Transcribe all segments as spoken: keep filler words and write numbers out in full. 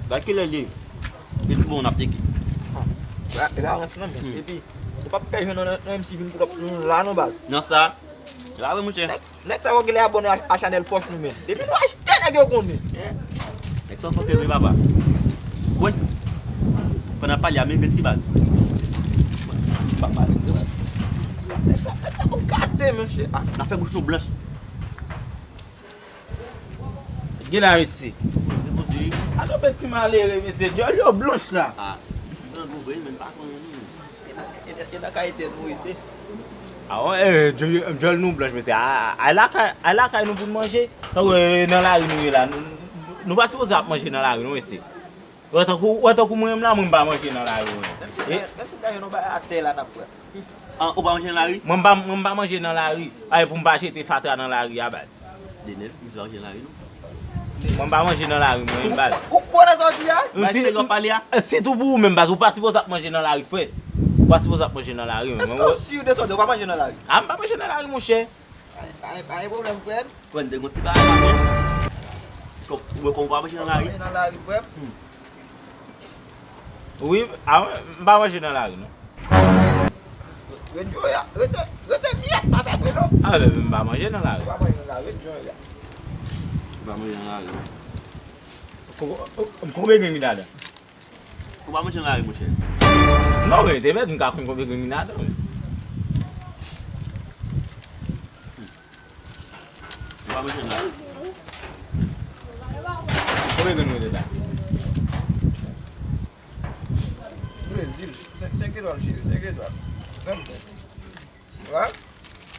Gad kilè l ye. Li tou bon, n ap teke. Rans nan men. Epi, ou p ap pè jwenn nan M C vin pou kòp sou nou la non baz. Nan sa. Se pa vre, monchè. Nèg sa yo genlè abòne a chanèl pòch nou menm. Depi nou achte nèg yo konnen. Nèg sa fòkè vre papa. Bon. Pandan pale a, men ti baz. Papa. Nèg sa, nèg sa pou gate, monchè. N a fè bouch nou blanch. Gina isi. Se pou di. Atann ti malere, mesye. Djòl yo blanch la. Ah. Grangou vre, men pa konnen li. E nan kay etèn nou rete. Awo, eh, djòl nou blanch, mesye. Ay lakay, ay lakay nou pou n manje. Tankou nan lari nou ye la. Nou pa sipoze ap manje nan lari, non, mesye. Wè tankou, wè tankou mwen menm la, mwen m pa manje nan lari, mwen. Menm si ta jwenn yon bagay atè la, n ap pran. An, ou pa manje nan lari? Mwen m pa, mwen m pa manje nan lari. Ay, pou m pa jete fatra nan lari a, baz. Denèl, misye pa manje nan lari, non. Mwen m pa manje nan lari, mwen, baz. Ou kwè nan sa w di a? Bay seri w ap pale a? Sitou pou ou menm, baz, ou pa sipoze ap manje nan lari, frè. Ou pa sipoze ap manje nan lari, mwen. Èske w si de sa w di a, ou pa manje nan lari? A, m pa manje nan lari, monchè. Pa gen pwoblèm, frè m. Frè m, te gon ti bagay la, frè m. Ou wè kòman ou pa manje nan lari? Manje nan lari, frè m. Wi, a, m pa manje nan lari, non. Ret jan w ye a, rete, rete myèt, pa fè bri non. A, men m pa manje nan lari. Ou pa manje nan lari, ret jan w ye a. Ou pa manje nan lari. Ko-, ko-, konbyen grenn ki ladan? Ou pa manje nan lari, monchè? Non, men te mèt m ka konn konbyen grenn ki ladan, men. Ou pa manje nan lari. Konbyen grenn nou te la? Brezil, senk, senk etwal, cheri, senk etwal. Senk etwal.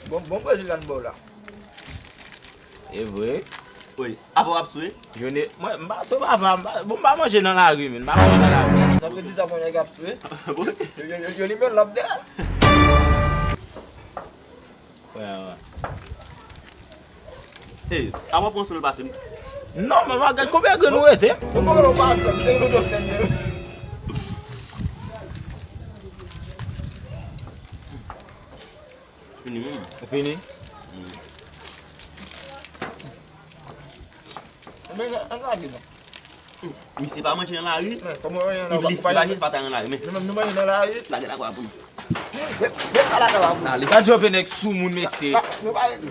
Bon, bon Brezil la n ba w la. E vre. Wi, apa w ap swe? Jone, mwen, m pa swe papa, m pa, bon, m pa manje nan lari, men, m pa manje nan lari. Sa vle di sa, mwen nèg ap swe. Bon. Yo, yo, yo, yo limen l ap dèyè l. Wè, wè. Ey, apa w pran sou l pase m? Non, men w a gad konbyen grenn ou rete. Ou pa wè w pa ansanm, se yon lòt nèg. Fini menm. Fini? Men, ann lage non. Misye pa manje nan lari. Men, kòman w pa manje nan lari? Li pa jete fatra nan lari, men. Nou menm, nou manje nan lari. Lage lakwa pou nou. Met, met sa lakwa pou nou. Ale. Gad jan w fè nèg soumoun, mesye. Ah, nou pa rete.